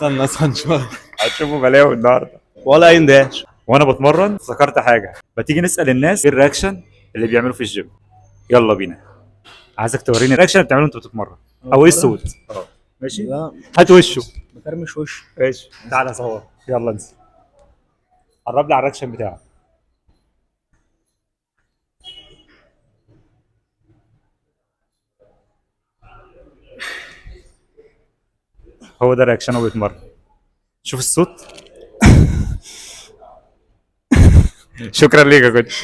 استنى اسخن شويه. هتشوفوا بلاوي النهارده. ولا اي اندهاش. وانا بتمرن افتكرت حاجه، ما تيجي نسال الناس ايه ال reaction اللي بيعملوه في الجيم. يلا بينا، عايزك توريني ال reaction اللي بتعمله وانت بتتمرن او ايه الصوت. ماشي. لا. هات وشه. بكرمش وش. ماشي، تعالى صور، يلا انزل. قرب لي على ال reaction بتاعه. هو ده reaction وهو بيتمرن. شوف الصوت. شكرا ليك يا coach.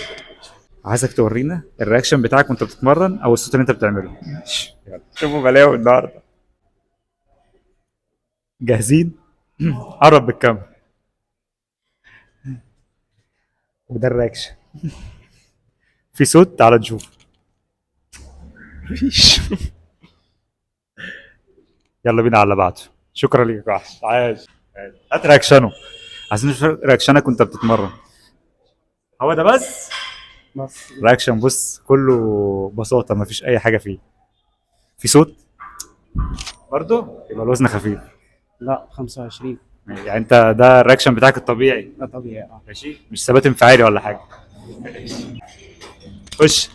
عايزك تورينا ال reaction بتاعك وانت بتتمرن او الصوت اللي انت بتعمله. ماشي، يلا شوفوا بلاوي النهارده. جاهزين؟ قرب بالكاميرا. وده ال reaction. في صوت؟ تعال نشوف. مفيش. يلا بينا على اللي بعده. شكرا ليك يا وحش. عايش. هات reaction ه، عايزين نشوف reaction ك وانت بتتمرن. هو ده بس؟ بس reaction بص كله بساطة، مفيش اي حاجة فيه. في صوت برضه؟ يبقى الوزن خفيف. لا، 25. يعني انت ده ال reaction بتاعك الطبيعي؟ ده طبيعي، اه. ماشي، مش ثبات انفعالي ولا حاجة. خش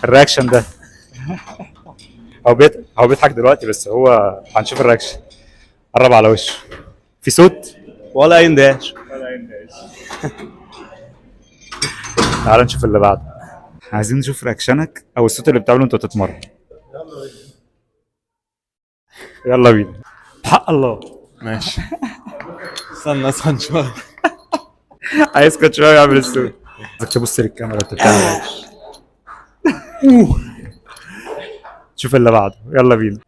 ال reaction ده. هو بيضحك دلوقتي بس هو هنشوف ال reaction. قرب على وشه. في صوت؟ ولا اي اندهاش. تعال نشوف اللي بعده. عايزين نشوف reaction ك او الصوت اللي بتعمله وانت بتتمرن. يلا بينا. بحق الله. ماشي، استنى اسخن شويه. عايز coach شوية يعمل الصوت. عايزك تبص للكاميرا وانت بتعمل. شوف اللي بعده، يلا بينا.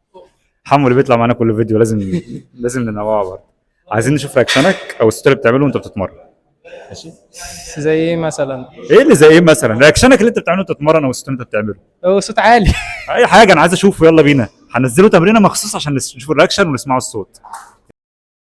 حمو اللي بيطلع معانا كل فيديو، لازم ننوعه برضه. عايزين نشوف reaction ك او الصوت اللي بتعمله وانت بتتمرن. ماشي. زي ايه مثلا؟ ايه اللي زي ايه مثلا؟ reaction ك اللي انت بتعمله وانت بتتمرن او الصوت اللي انت بتعمله. هو صوت عالي. اي حاجة، انا عايز اشوفه. يلا بينا، هنزله تمرينه مخصوص عشان نشوف ال reaction ونسمعه الصوت.